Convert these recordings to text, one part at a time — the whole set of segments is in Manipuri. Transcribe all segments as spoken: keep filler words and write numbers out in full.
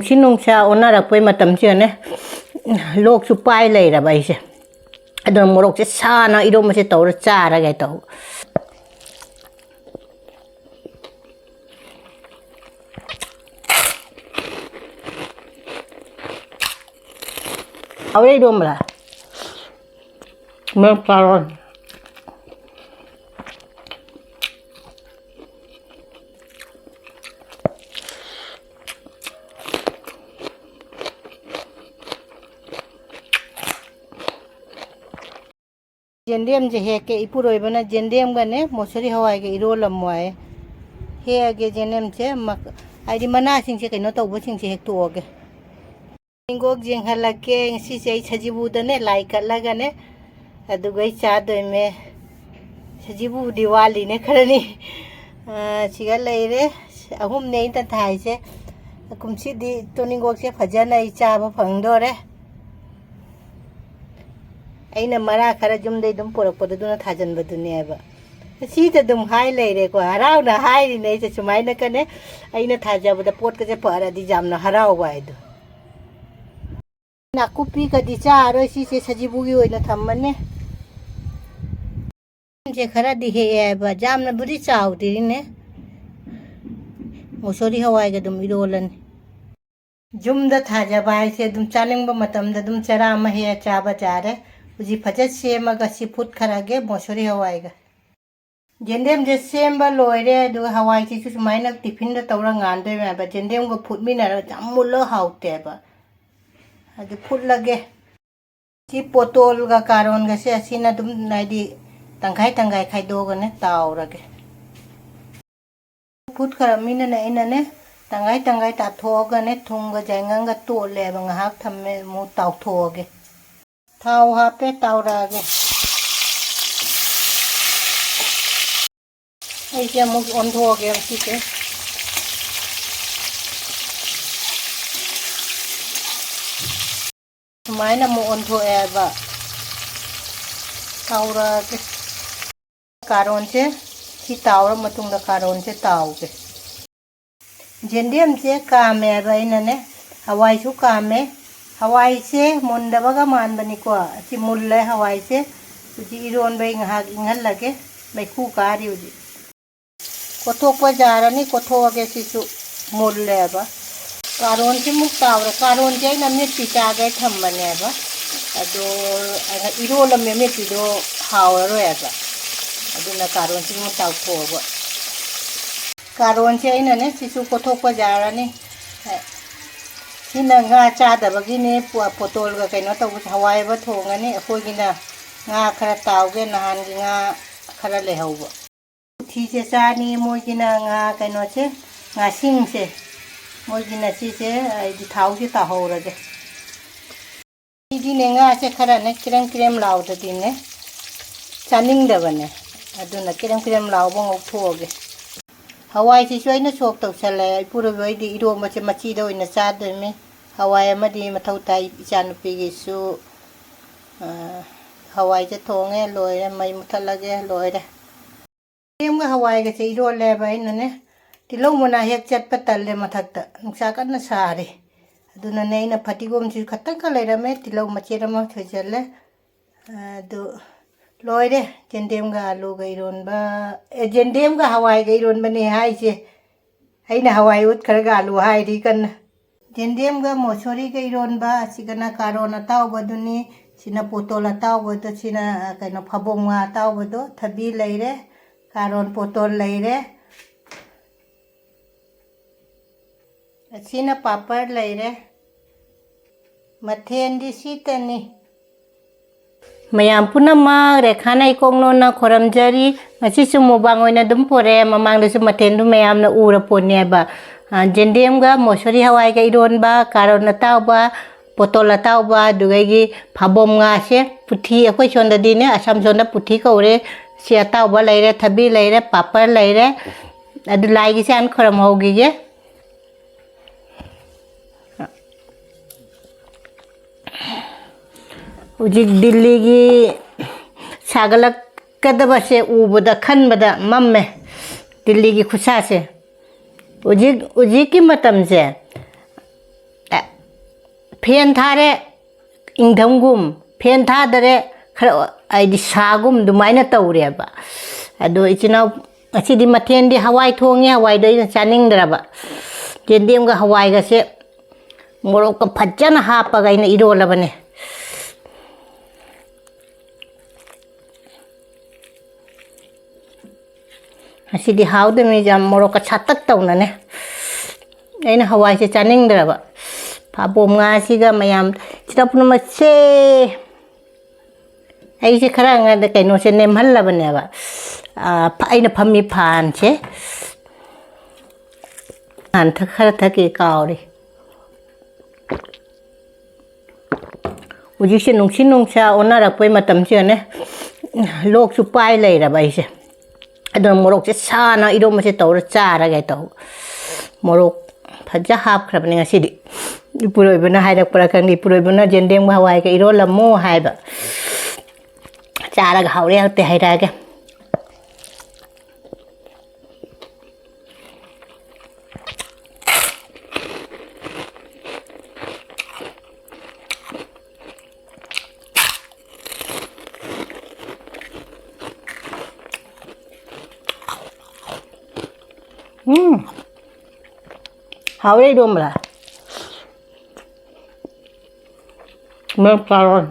ꯁꯤ ꯅꯨꯡꯁꯥ ꯑꯣꯟꯅꯔꯛꯄꯩ ꯃꯇꯝꯁꯤꯗꯅꯦ, ꯂꯣꯛꯁꯨ ꯄꯥꯏ ꯂꯩꯔꯕ ꯑꯩꯁꯦ꯫ ꯑꯗꯨꯅ ꯃꯣꯔꯣꯛꯁꯦ ꯁꯥꯅ ꯏꯔꯣꯝꯕꯁꯦ ꯇꯧꯔ ꯆꯥꯔꯒꯦ ꯇꯧꯕ꯫ ꯍꯥꯎꯔꯦ ꯏꯔꯣꯝꯕ꯫ ꯃꯔꯛ ꯆꯥꯔꯣ꯫ ꯌꯦꯟꯗꯦꯝꯁꯦ ꯍꯦꯛꯀꯦ, ꯏꯄꯨꯔꯣꯏꯕꯅ ꯌꯦꯟꯗꯦꯝꯒꯅꯦ ꯃꯣꯁꯣꯔꯤ ꯍꯋꯥꯏꯒ ꯏꯔꯣꯜꯂꯝꯃꯣ ꯍꯥꯏꯌꯦ꯫ ꯍꯦꯛꯑꯒꯦ ꯌꯦꯟꯗꯦꯝꯁꯦ, ꯃꯛ-, ꯍꯥꯏꯗꯤ ꯃꯅꯥꯁꯤꯡꯁꯦ ꯀꯩꯅꯣ ꯇꯧꯕꯁꯤꯡꯁꯦ ꯍꯦꯛꯇꯣꯛꯑꯒꯦ꯫ ꯇꯣꯅꯤꯡꯈꯣꯛ ꯌꯦꯡꯍꯜꯂꯛꯀꯦ꯫ ꯉꯁꯤꯁꯦ ꯑꯩ ꯁꯖꯤꯕꯨꯗꯅꯦ ꯂꯥꯏ ꯀꯠꯂꯒꯅꯦ, ꯑꯗꯨꯒ ꯑꯩ ꯆꯥꯗꯣꯏꯃꯦ꯫ ꯁꯖꯤꯕꯨꯗꯤ ꯋꯥꯠꯂꯤꯅꯦ ꯈꯔꯅꯤ꯫ ꯑꯥ, ꯁꯤꯒ ꯂꯩꯔꯦ꯫ ꯑꯍꯨꯝꯅꯦ ꯑꯩꯅ ꯊꯥꯏꯁꯦ꯫ ꯀꯨꯝꯁꯤꯗꯤ ꯇꯣꯅꯤꯡꯈꯣꯛꯁꯦ ꯐꯖꯅ ꯑꯩ ꯆꯥꯕ ꯐꯪꯗꯣꯔꯦ꯫ ꯑꯩꯅ ꯃꯔꯥ ꯈꯔ ꯌꯨꯝꯗꯩ ꯑꯗꯨꯝ ꯄꯨꯔꯛꯄꯗꯣ ꯑꯗꯨꯅ ꯊꯥꯖꯟꯕꯗꯨꯅꯦꯕ꯫ ꯁꯤꯗ ꯑꯗꯨꯝ ꯍꯥꯏ ꯂꯩꯔꯦꯀꯣ, ꯍꯔꯥꯎꯅ ꯍꯥꯏꯔꯤꯅꯦ ꯑꯩꯁꯦ ꯁꯨꯃꯥꯏꯅ ꯀꯅꯦ꯫ ꯑꯩꯅ ꯊꯥꯖꯕꯗ ꯄꯣꯠꯀꯁꯦ ꯐꯔꯗꯤ ꯌꯥꯝꯅ ꯍꯔꯥꯎꯕ ꯍꯥꯏꯗꯣ꯫ ꯅꯥꯀꯨꯞꯄꯤꯒꯗꯤ ꯆꯥꯔꯣꯏ, ꯁꯤꯁꯦ ꯁꯖꯤꯕꯨꯒꯤ ꯑꯣꯏꯅ ꯊꯝꯃꯅꯤ꯫ ꯁꯦ ꯈꯔꯗꯤ ꯍꯦꯛꯑꯦ ꯍꯥꯏꯕ, ꯌꯥꯝꯅꯕꯨꯗꯤ ꯆꯥꯎꯗ꯭ꯔꯤꯅꯦ꯫ ꯃꯨꯁꯣꯔꯤ ꯍꯋꯥꯏꯒ ꯑꯗꯨꯝ ꯏꯔꯣꯜꯂꯅꯤ꯫ ꯌꯨꯝꯗ ꯊꯥꯖꯕ ꯍꯥꯏꯁꯦ ꯑꯗꯨꯝ ꯆꯥꯅꯤꯡꯕ ꯃꯇꯝꯗ ꯑꯗꯨꯝ ꯆꯔꯥ ꯑꯃ ꯍꯦꯛꯑ ꯆꯥꯕ ꯌꯥꯔꯦ꯫ ꯍꯧꯖꯤꯛ ꯐꯖꯅ ꯁꯦꯝꯃꯒ ꯁꯤ ꯐꯨꯠꯈ꯭ꯔꯒꯦ ꯃꯣꯁꯣꯔꯤ ꯍꯋꯥꯏꯒ꯫ ꯌꯦꯟꯗꯦꯝꯁꯦ ꯁꯦꯝꯕ ꯂꯣꯏꯔꯦ, ꯑꯗꯨꯒ ꯍꯋꯥꯏꯁꯤꯁꯨ ꯁꯨꯃꯥꯏꯅ ꯇꯤꯐꯤꯟꯗ ꯇꯧꯔ ꯉꯥꯟꯗꯣꯏꯅꯦꯕ꯫ ꯌꯦꯟꯗꯦꯝꯒ ꯐꯨꯠꯃꯤꯟꯅꯔꯒ ꯌꯥꯝ ꯃꯨꯜꯂ ꯍꯥꯎꯇꯦꯕ꯫ ꯑꯗꯨ ꯐꯨꯠꯂꯒꯦ꯫ ꯁꯤ ꯄꯣꯇꯣꯜꯒ ꯀꯥꯔꯣꯟꯒꯁꯦ ꯑꯁꯤꯅ ꯑꯗꯨꯝ, ꯍꯥꯏꯗꯤ, ꯇꯪꯈꯥꯏ ꯇꯪꯈꯥꯏ ꯈꯥꯏꯗꯣꯛꯑꯒꯅꯦ ꯇꯥꯎꯔꯒꯦ꯫ ꯐꯨꯠꯈ꯭ꯔꯃꯤꯅꯅꯦ ꯑꯩꯅꯅꯦ ꯇꯪꯈꯥꯏ ꯇꯪꯈꯥꯏ ꯇꯥꯊꯣꯛꯑꯒꯅꯦ ꯊꯨꯝꯒ ꯌꯥꯏꯉꯪꯒ ꯇꯣꯠꯂꯦꯕ, ꯉꯥꯏꯍꯥꯛ ꯊꯝꯃꯦ, ꯑꯃꯨꯛ ꯇꯥꯎꯊꯣꯛꯑꯒꯦ꯫ ꯊꯥꯎ ꯍꯥꯞꯄꯦ, ꯇꯥꯎꯔꯛꯑꯒꯦ꯫ ꯑꯩꯁꯦ ꯑꯃꯨꯛ ꯑꯣꯟꯊꯣꯛꯑꯒꯦ ꯉꯁꯤꯁꯦ꯫ ꯁꯨꯃꯥꯏꯅ ꯑꯃꯨꯛ ꯑꯣꯟꯊꯣꯛꯑꯦꯕ꯫ ꯇꯥꯎꯔꯛꯑꯒꯦ꯫ ꯀꯥꯔꯣꯟꯁꯦ ꯁꯤ ꯇꯥꯎꯔ ꯃꯇꯨꯡꯗ ꯀꯥꯔꯣꯟꯁꯦ ꯇꯥꯎꯒꯦ꯫ ꯌꯦꯟꯗꯦꯝꯁꯦ ꯀꯥꯝꯃꯦꯕ ꯑꯩꯅꯅꯦ꯫ ꯍꯋꯥꯏꯁꯨ ꯀꯥꯝꯃꯦ꯫ ꯍꯋꯥꯏꯁꯦ ꯃꯨꯟꯗꯕꯒ ꯃꯥꯟꯕꯅꯤꯀꯣ꯫ ꯑꯁꯤ ꯃꯨꯜꯂꯦ ꯍꯋꯥꯏꯁꯦ꯫ ꯍꯧꯖꯤꯛ ꯏꯔꯣꯟꯕꯩ ꯉꯥꯏꯍꯥꯛ ꯏꯪꯍꯜꯂꯒꯦ꯫ ꯃꯩꯈꯨ ꯀꯥꯔꯤ ꯍꯧꯖꯤꯛ꯫ ꯀꯣꯠꯊꯣꯛꯄ ꯌꯥꯔꯅꯤ, ꯀꯣꯠꯊꯣꯛꯑꯒꯦ꯫ ꯁꯤꯁꯨ ꯃꯨꯜꯂꯦꯕ꯫ ꯀꯥꯔꯣꯟꯁꯤꯃꯨꯛ ꯇꯥꯎꯔꯦ꯫ ꯀꯥꯔꯣꯟꯁꯦ ꯑꯩꯅ ꯃꯤꯠꯄꯤ ꯆꯥꯒꯦ ꯊꯝꯕꯅꯦꯕ꯫ ꯑꯗꯣ ꯑꯩꯅ ꯏꯔꯣꯜꯂꯝꯃꯦ, ꯃꯤꯠꯄꯤꯗꯣ ꯍꯥꯎꯔꯔꯣꯏꯕ꯫ ꯑꯗꯨꯅ ꯀꯥꯔꯣꯟꯁꯤꯃꯨꯛ ꯇꯥꯎꯊꯣꯛꯑꯕ꯫ ꯀꯥꯔꯣꯟꯁꯦ ꯑꯩꯅꯅꯦ ꯁꯤꯁꯨ ꯀꯣꯠꯊꯣꯛꯄ ꯌꯥꯔꯅꯤ꯫ ꯁꯤꯅ ꯉꯥ ꯆꯥꯗꯕꯒꯤꯅꯦ꯫ ꯄꯣ-, ꯄꯣꯇꯣꯜꯒ ꯀꯩꯅꯣ ꯇꯧꯕꯁꯦ, ꯍꯋꯥꯏ ꯑꯃ ꯊꯣꯡꯉꯅꯤ꯫ ꯑꯩꯈꯣꯏꯒꯤꯅ ꯉꯥ ꯈꯔ ꯇꯥꯎꯒꯦ, ꯅꯍꯥꯟꯒꯤ ꯉꯥ ꯈꯔ ꯂꯩꯍꯧꯕ꯫ ꯎꯊꯤꯁꯦ ꯆꯥꯅꯤ ꯃꯣꯏꯒꯤꯅ ꯉꯥ ꯀꯩꯅꯣꯁꯦ, ꯉꯥꯁꯤꯡꯁꯦ꯫ ꯃꯣꯏꯒꯤꯅ ꯁꯤꯁꯦ ꯑꯩꯗꯤ ꯊꯥꯎꯁꯦ ꯇꯥꯍꯧꯔꯒꯦ꯫ ꯑꯩꯗꯤꯅꯦ ꯉꯥꯁꯦ ꯈꯔꯅꯦ ꯀ꯭ꯔꯦꯝ ꯀ꯭ꯔꯦꯝ ꯂꯥꯎꯗꯗꯤꯅꯦ ꯆꯥꯅꯤꯡꯗꯕꯅꯦ꯫ ꯑꯗꯨꯅ ꯀ꯭ꯔꯦꯝ ꯀ꯭ꯔꯦꯝ ꯂꯥꯎꯕ ꯉꯧꯊꯣꯛꯑꯒꯦ꯫ ꯍꯋꯥꯏꯁꯤꯁꯨ ꯑꯩꯅ ꯁꯣꯛ ꯇꯧꯁꯜꯂꯦ꯫ ꯏꯄꯨꯔꯣꯏꯕ ꯑꯩꯗꯤ ꯏꯔꯣꯝꯕꯁꯦ ꯃꯆꯤꯗ ꯑꯣꯏꯅ ꯆꯥꯗꯣꯏꯅꯤ꯫ ꯍꯋꯥꯏ ꯑꯃꯗꯤ ꯃꯊꯧ ꯇꯥꯏ ꯏꯆꯥꯅꯨꯄꯤꯒꯤꯁꯨ꯫ ꯑ, ꯍꯋꯥꯏꯁꯦ ꯊꯣꯡꯉꯦ, ꯂꯣꯏꯔꯦ꯫ ꯃꯩ ꯃꯨꯊꯠꯂꯒꯦ, ꯂꯣꯏꯔꯦ꯫ ꯁꯦꯝꯒ ꯍꯋꯥꯏꯒꯁꯦ ꯏꯔꯣꯜꯂꯦꯕ ꯑꯩꯅꯅꯦ꯫ ꯇꯤꯜꯍꯧ ꯃꯅꯥ ꯍꯦꯛ ꯆꯠꯄ ꯇꯜꯂꯦ ꯃꯊꯛꯇ꯫ ꯅꯨꯡꯁꯥ ꯀꯟꯅ ꯁꯥꯔꯤ꯫ ꯑꯗꯨꯅꯅꯦ ꯑꯩꯅ ꯐꯗꯤꯒꯣꯝꯁꯨ ꯈꯇꯪꯈꯛ ꯂꯩꯔꯝꯃꯦ꯫ ꯇꯤꯜꯍꯧ ꯃꯆꯦꯠ ꯑꯃ ꯁꯣꯏꯖꯜꯂꯦ꯫ ꯑꯗꯨ ꯂꯣꯏꯔꯦ꯫ ꯌꯦꯟꯗꯦꯝꯒ ꯑꯂꯨꯒ ꯏꯔꯣꯟꯕ, ꯑꯦ, ꯌꯦꯟꯗꯦꯝꯒ ꯍꯋꯥꯏꯒ ꯏꯔꯣꯟꯕꯅꯦ ꯍꯥꯏꯁꯦ꯫ ꯑꯩꯅ ꯍꯋꯥꯏ ꯎꯠꯈ꯭ꯔꯒ ꯑꯂꯨ ꯍꯥꯏꯔꯤ ꯀꯟꯅ꯫ ꯌꯦꯟꯗꯦꯝꯒ ꯃꯣꯁꯣꯔꯤꯒ ꯏꯔꯣꯟꯕ, ꯑꯁꯤꯒꯅ ꯀꯥꯔꯣꯟ ꯑꯇꯥꯎꯕꯗꯨꯅꯤ, ꯁꯤꯅ ꯄꯣꯇꯣꯜ ꯑꯇꯥꯎꯕꯗꯣ, ꯁꯤꯅ, ꯑ, ꯀꯩꯅꯣ, ꯐꯕꯣꯡ ꯉꯥ ꯑꯇꯥꯎꯕꯗꯣ, ꯊꯕꯤ ꯂꯩꯔꯦ, ꯀꯥꯔꯣꯟ ꯄꯣꯇꯣꯜ ꯂꯩꯔꯦ, ꯑꯁꯤꯅ ꯄꯥꯄꯔ ꯂꯩꯔꯦ꯫ ꯃꯊꯦꯜꯗꯤ ꯁꯤꯇꯅꯤ꯫ ꯃꯌꯥꯝ ꯄꯨꯝꯅꯃꯛ ꯔꯦꯈꯥꯅ ꯏꯀꯣꯛ ꯅꯣꯟꯅ ꯈꯣꯏꯔꯝꯖꯔꯤ꯫ ꯉꯁꯤꯁꯨ ꯃꯨꯛꯕꯥꯡ ꯑꯣꯏꯅ ꯑꯗꯨꯝ ꯄꯨꯔꯛꯑꯦ꯫ ꯃꯃꯥꯡꯗꯁꯨ ꯃꯊꯦꯜꯗꯨ ꯃꯌꯥꯝꯅ ꯎꯔ ꯄꯣꯠꯅꯦꯕ꯫ ꯑ, ꯌꯦꯟꯗꯦꯝꯒ ꯃꯣꯁꯣꯔꯤ ꯍꯋꯥꯏꯒ ꯏꯔꯣꯟꯕ, ꯀꯥꯔꯣꯟ ꯑꯇꯥꯎꯕ, ꯄꯣꯇꯣꯜ ꯑꯇꯥꯎꯕ, ꯑꯗꯨꯗꯒꯤ ꯐꯥꯕꯣꯝ ꯉꯥꯁꯦ, ꯄꯨꯊꯤ, ꯑꯩꯈꯣꯏ ꯁꯣꯝꯗꯗꯤꯅꯦ, ꯑꯁꯥꯝ ꯁꯣꯝꯗ ꯄꯨꯊꯤ ꯀꯧꯔꯦ꯫ ꯁꯤ ꯑꯇꯥꯎꯕ ꯂꯩꯔꯦ, ꯊꯕꯤ ꯂꯩꯔꯦ, ꯄꯥꯄꯔ ꯂꯩꯔꯦ꯫ ꯑꯗꯨ ꯂꯥꯏꯒꯤꯁꯦ ꯍꯥꯟꯅ ꯈꯣꯏꯔꯝꯍꯧꯈꯤꯒꯦ꯫ ꯍꯧꯖꯤꯛ ꯗꯤꯜꯂꯤꯒꯤ ꯁꯥꯒꯠꯂꯛꯀꯗꯕꯁꯦ ꯎꯕꯗ, ꯈꯟꯕꯗ ꯃꯝꯃꯦ, ꯗꯤꯜꯂꯤꯒꯤ ꯈꯨꯠꯁꯥꯁꯦ꯫ ꯍꯧꯖꯤꯛ, ꯍꯧꯖꯤꯛꯀꯤ ꯃꯇꯝꯁꯦ, ꯑ, ꯐꯦꯟ ꯊꯥꯔꯦ, ꯏꯪꯊꯝꯒꯨꯝ, ꯐꯦꯟ ꯊꯥꯗꯔꯦ, ꯈꯔ ꯍꯥꯏꯗꯤ ꯁꯥꯒꯨꯝ ꯑꯗꯨꯃꯥꯏꯅ ꯇꯧꯔꯦꯕ꯫ ꯑꯗꯣ ꯏꯆꯤꯟ ꯏꯅꯥꯎ, ꯉꯁꯤꯗꯤ ꯃꯊꯦꯜꯗꯤ ꯍꯋꯥꯏ ꯊꯣꯡꯉꯦ, ꯍꯋꯥꯏꯗꯣ ꯑꯩꯅ ꯆꯥꯅꯤꯡꯗ꯭ꯔꯕ꯫ ꯌꯦꯟꯗꯦꯝꯒ ꯍꯋꯥꯏꯒꯁꯦ ꯃꯣꯔꯣꯛꯀ ꯐꯖꯅ ꯍꯥꯞꯄꯒ ꯑꯩꯅ ꯏꯔꯣꯜꯂꯕꯅꯦ꯫ ꯉꯁꯤꯗꯤ ꯍꯥꯎꯗꯣꯏꯅꯤ, ꯌꯥꯝ ꯃꯣꯔꯣꯛꯀ ꯁꯥꯇꯛ ꯇꯧꯅꯅꯦ꯫ ꯑꯩꯅ ꯍꯋꯥꯏꯁꯦ ꯆꯥꯅꯤꯡꯗ꯭ꯔꯕ꯫ ꯐꯥꯕꯣꯝ ꯉꯥꯁꯤꯒ ꯃꯌꯥꯝ ꯁꯤꯗ ꯄꯨꯝꯅꯃꯛꯁꯦ꯫ ꯑꯩꯁꯦ ꯈꯔ ꯉ-, ꯀꯩꯅꯣꯁꯦ ꯅꯦꯝꯍꯜꯂꯕꯅꯦꯕ꯫ ꯑꯥ, ꯐ-, ꯑꯩꯅ ꯐꯝꯃꯤ ꯐꯥꯟꯁꯦ꯫ ꯐꯥꯟ ꯊꯛ-, ꯈꯔ ꯊꯛꯀꯦ ꯀꯥꯎꯔꯦ꯫ ꯍꯧꯖꯤꯛꯁꯦ ꯅꯨꯡꯁꯤꯠ ꯅꯨꯡꯁꯥ ꯑꯣꯟꯅꯔꯛꯄꯩ ꯃꯇꯝꯁꯤꯒꯅꯦ, ꯂꯣꯛꯁꯨ ꯄꯥꯏ ꯂꯩꯔꯕ ꯑꯩꯁꯦ꯫ ꯑꯗꯨꯅ ꯃꯣꯔꯣꯛꯁꯦ ꯁꯥꯅ ꯏꯔꯣꯝꯕꯁꯦ ꯇꯧꯔ ꯆꯥꯔꯒꯦ ꯇꯧꯕ꯫ ꯃꯣꯔꯣꯛ ꯐꯖ ꯍꯥꯞꯈ꯭ꯔꯕꯅꯦ ꯉꯁꯤꯗꯤ꯫ ꯏꯄꯨꯔꯣꯏꯕꯅ ꯍꯥꯏꯔꯛꯄ꯭ꯔꯥ ꯈꯪꯗꯦ, ꯏꯄꯨꯔꯣꯏꯕꯅ "ꯌꯦꯟꯗꯦꯝꯒ ꯍꯋꯥꯏꯒ ꯏꯔꯣꯜꯂꯝꯃꯣ" ꯍꯥꯏꯕ꯫ ꯆꯥꯔꯒ ꯍꯥꯎꯔꯦ ꯍꯥꯎꯇꯦ ꯍꯥꯏꯔꯛꯑꯒꯦ꯫ ꯎꯝ꯫ ꯍꯥꯎꯔꯦ ꯏꯔꯣꯝꯕ꯫ ꯃꯔꯛ ꯆꯥꯔꯣꯏ꯫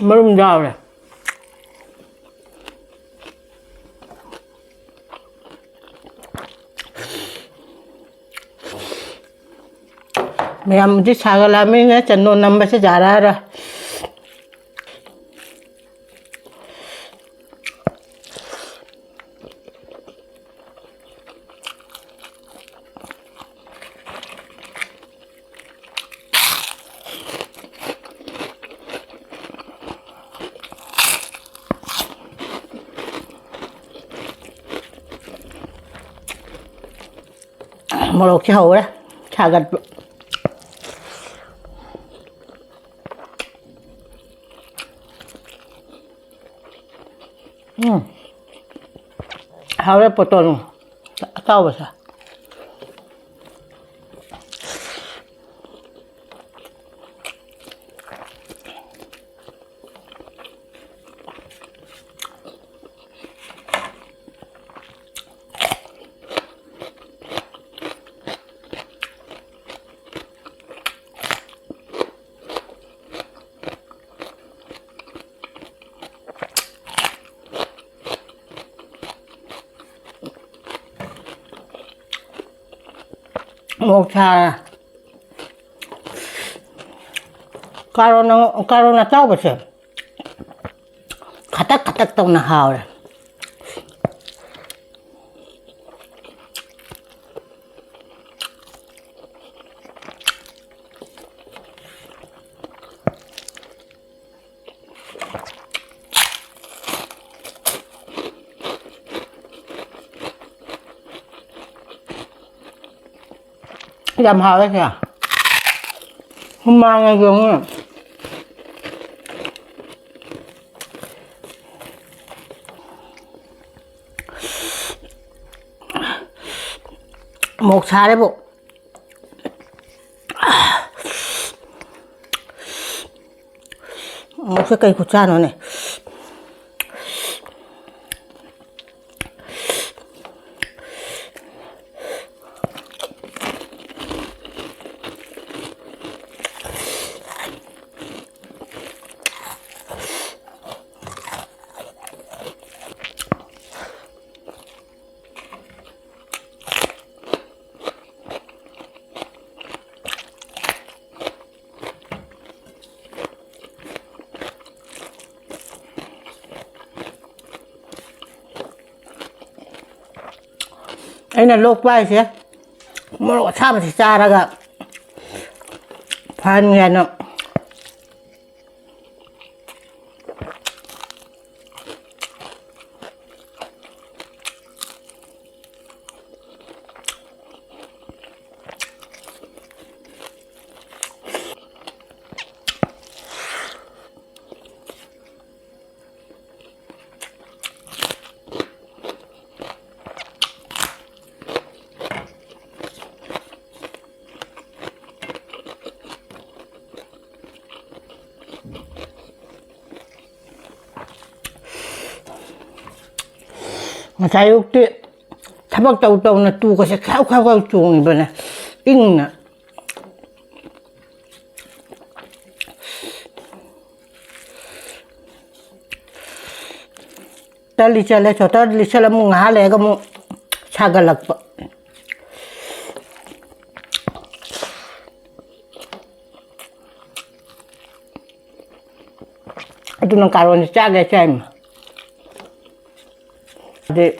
ꯃꯔꯨꯝ ꯌꯥꯎꯔꯦ꯫ ꯃꯌꯥꯝ ꯍꯧꯖꯤꯛ ꯁꯥꯒꯠꯂꯛꯑꯕꯅꯤꯅ ꯆꯟꯗꯣꯟ ꯅꯝꯕꯁꯦ ꯌꯥꯔꯛꯑꯔꯣꯏ꯫ ꯃꯣꯔꯣꯛꯁꯦ ꯍꯧꯔꯦ ꯁꯥꯒꯠꯄ꯫ ꯎꯝ꯫ ꯍꯥꯎꯔꯦ ꯄꯣꯇꯣꯜ ꯑꯇꯥꯎꯕꯁꯦ꯫ ꯃꯣꯔꯣꯛ ꯁꯥꯔꯦ꯫ ꯀꯥꯔꯣꯟ, ꯀꯥꯔꯣꯟ ꯑꯇꯥꯎꯕꯁꯦ ꯈꯇꯛ ꯈꯇꯛ ꯇꯧꯅ ꯍꯥꯎꯔꯦ꯫ ꯌꯥꯝ ꯍꯥꯎꯋꯦ ꯁꯦ꯫ ꯍꯨꯃꯥꯡꯅ ꯌꯦꯡꯉꯨ꯫ ꯃꯣꯛ ꯁꯥꯔꯦꯕꯨ꯫ ꯃꯣꯛꯁꯦ ꯀꯩ ꯈꯨꯠꯆꯥꯅꯣꯅꯦ꯫ ꯑꯩꯅ ꯂꯣꯛꯄ ꯍꯥꯏꯁꯦ ꯃꯣꯔꯣꯛ ꯑꯁꯥꯕꯁꯤ ꯆꯥꯔꯒ ꯐꯍꯟꯒꯦ ꯍꯥꯏꯅ꯫ ꯉꯁꯥꯏ ꯑꯌꯨꯛꯇꯤ ꯊꯕꯛ ꯇꯧ ꯇꯧꯅ ꯇꯨꯒꯁꯦ ꯈ꯭ꯌꯥꯎ ꯈ꯭ꯌꯥꯎ ꯈ꯭ꯌꯥꯎ ꯆꯣꯡꯉꯤꯕꯅꯦ, ꯏꯪꯅ꯫ ꯇꯜ ꯂꯤꯠꯁꯜꯂꯦ, ꯁ꯭ꯋꯦꯇꯔ ꯂꯤꯠꯁꯜꯂ ꯑꯃꯨꯛ ꯉꯥꯏꯍꯥꯛ ꯂꯩꯔꯒ ꯑꯃꯨꯛ ꯁꯥꯒꯠꯂꯛꯄ꯫ ꯑꯗꯨꯅ ꯀꯥꯔꯣꯟꯁꯦ ꯆꯥꯒꯦ ꯆꯥꯏꯃ꯫ ꯑꯗꯩ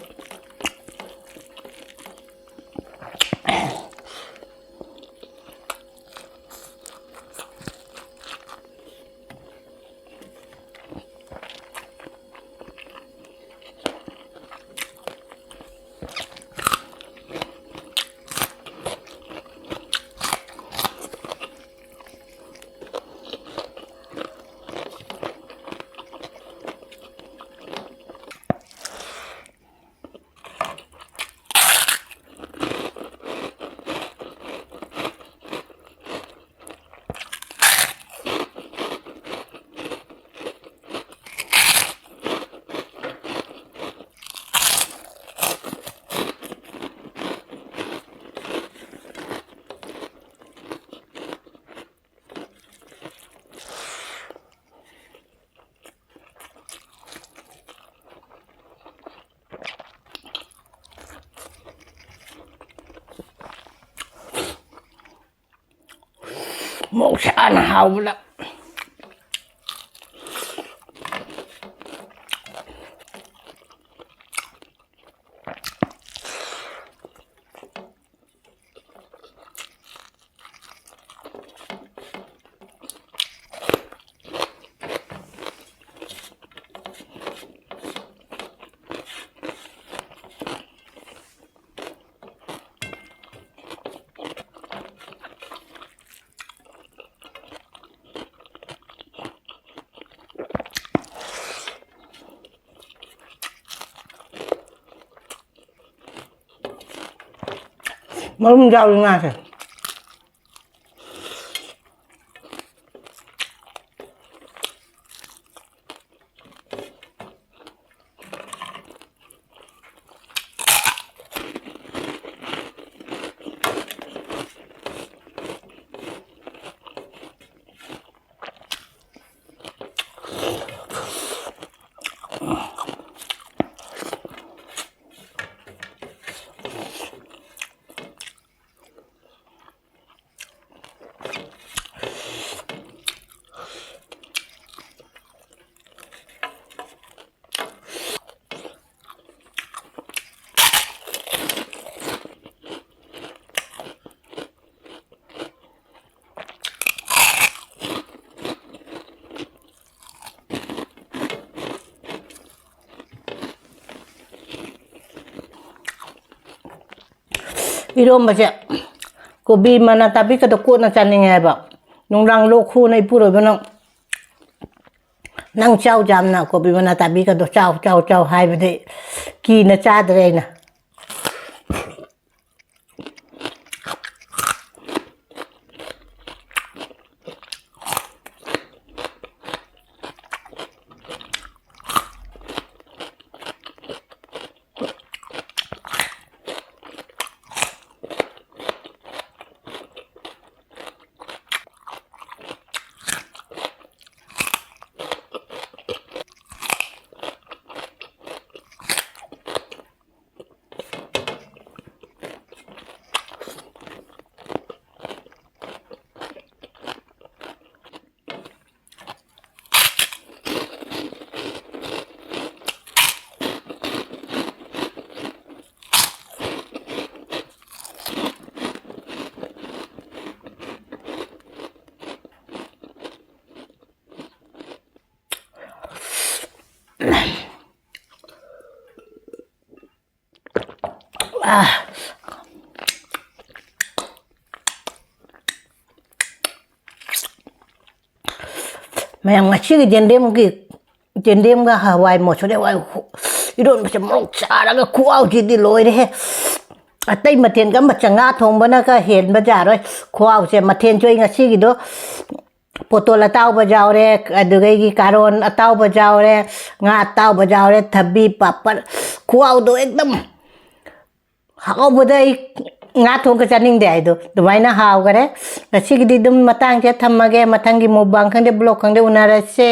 ꯃꯣꯔꯣꯛ ꯁꯥꯅ ꯍꯥꯎꯕꯗ꯫ ꯃꯔꯨꯝ ꯌꯥꯎꯏ ꯉꯥꯁꯦ꯫ ꯏꯔꯣꯝꯕꯁꯦ ꯀꯣꯕꯤ ꯃꯅꯥ ꯇꯥꯕꯤꯒꯗꯣ ꯀꯣꯠꯅ ꯆꯥꯅꯤꯡꯉꯦ ꯍꯥꯏꯕ꯫ ꯅꯨꯡꯗꯥꯡ ꯂꯣꯛ ꯈꯨꯅ ꯏꯄꯨꯔꯣꯏꯕꯅ, "ꯅꯪ ꯆꯥꯎ ꯌꯥꯝꯅ, ꯀꯣꯕꯤ ꯃꯅꯥ ꯇꯥꯕꯤꯒꯗꯣ ꯆꯥꯎ, ꯆꯥꯎ, ꯆꯥꯎ" ꯍꯥꯏꯕꯗꯤ ꯀꯤꯅ ꯆꯥꯗ꯭ꯔꯦ ꯑꯩꯅ꯫ ꯃꯌꯥꯝ, ꯉꯁꯤꯒꯤ ꯌꯦꯟꯗꯦꯝꯒꯤ, ꯌꯦꯟꯗꯦꯝꯒ ꯍꯋꯥꯏ ꯃꯨꯁꯣꯔꯤ ꯍꯋꯥꯏ ꯏꯔꯣꯟꯕꯁꯦ ꯃꯣꯔꯣꯛ ꯆꯥꯔꯒ ꯈꯨꯍꯥꯎꯁꯤꯗꯤ ꯂꯣꯏꯔꯦꯍꯦ꯫ ꯑꯇꯩ ꯃꯊꯦꯜꯒ ꯑꯃ ꯆꯪꯉꯥ ꯊꯣꯡꯕꯅꯒ ꯍꯦꯟꯕ ꯌꯥꯔꯣꯏ ꯈꯨꯍꯥꯎꯁꯦ꯫ ꯃꯊꯦꯜꯁꯨ ꯑꯩ ꯉꯁꯤꯒꯤꯗꯣ ꯄꯣꯇꯣꯜ ꯑꯇꯥꯎꯕ ꯌꯥꯎꯔꯦ, ꯑꯗꯨꯗꯒꯤ ꯀꯥꯔꯣꯟ ꯑꯇꯥꯎꯕ ꯌꯥꯎꯔꯦ, ꯉꯥ ꯑꯇꯥꯎꯕ ꯌꯥꯎꯔꯦ, ꯊꯕꯤ, ꯄꯥꯄꯔ, ꯈꯨꯍꯥꯎꯗꯣ ꯑꯦꯛꯗꯝ ꯍꯥꯎꯕꯗ ꯑꯩ ꯉꯥ ꯊꯣꯡꯒ ꯆꯥꯅꯤꯡꯗꯦ ꯍꯥꯏꯗꯣ ꯑꯗꯨꯃꯥꯏꯅ ꯍꯥꯎꯈꯔꯦ꯫ ꯉꯁꯤꯒꯤꯗꯤ ꯑꯗꯨꯝ ꯃꯇꯥꯡꯁꯦ ꯊꯝꯃꯒꯦ, ꯃꯊꯪꯒꯤ ꯃꯨꯛꯕꯥꯡ ꯈꯪꯗꯦ, ꯕ꯭ꯂꯣꯛ ꯈꯪꯗꯦ, ꯎꯅꯔꯁꯦ꯫